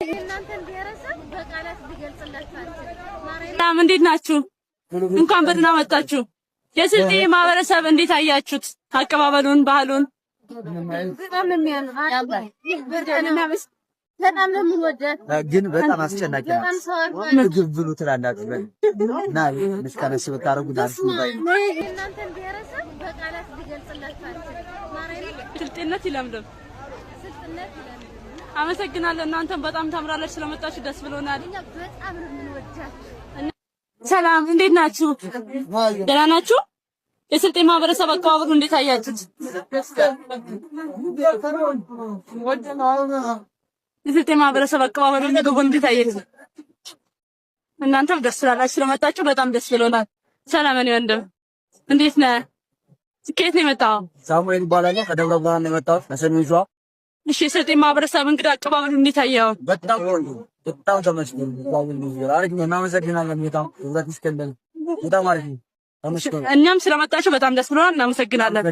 የእናንተን ብሔረሰብ በቃላት ሊገልጽላችሁ አልችልም። ሰላም፣ እንዴት ናችሁ? እንኳን በደህና መጣችሁ። የስልጤ ማህበረሰብ እንዴት አያችሁት? አቀባበሉን፣ ባህሉን? በጣም ነው የሚያምር። በጣም ነው የምንወዳት። ግን በጣም አስጨናቂ በጣም ናት። ሰው አክባሪ። ምግብ ብሉ ትላላችሁ እና ምስጋና ብታደርጉ አሪፍ ነው ባይ ነኝ። የእናንተን ብሔረሰብ በቃላት ሊገልጽላችሁ አልችልም። ስልጤነት ይለምልም። ስልጥነት ይላል። አመሰግናለሁ። እናንተም በጣም ታምራላችሁ። ስለመጣችሁ ደስ ብሎናል። እኛ በጣም ነው የምንወዳችሁ። ሰላም፣ እንዴት ናችሁ? ደህና ናችሁ? የስልጤ ማህበረሰብ አቀባበሉ እንዴት አያችሁት? የስልጤ ማህበረሰብ አቀባበሉ፣ ምግቡ እንዴት አያችሁት? እናንተም ደስ ስላላችሁ ስለመጣችሁ በጣም ደስ ብሎናል። ሰላም፣ እኔ ወንድም እንዴት ነህ? ከየት ነው የመጣኸው? ሳሙኤል እባላለሁ። ከደብረ ብርሃን ነው የመጣሁት፣ ከሰሜን ሸዋ። እሺ፣ የስልጤ ማህበረሰብ እንግዳ አቀባበሉ እንዴት አየኸው? በጣም ቆንጆ፣ በጣም ተመስገን። አሪፍ ነው። እናመሰግናለን። በጣም ሁለት እስከንደን በጣም አሪፍ ነው። ተመስገን። እኛም ስለመጣችሁ በጣም ደስ ብሎናል። እናመሰግናለን።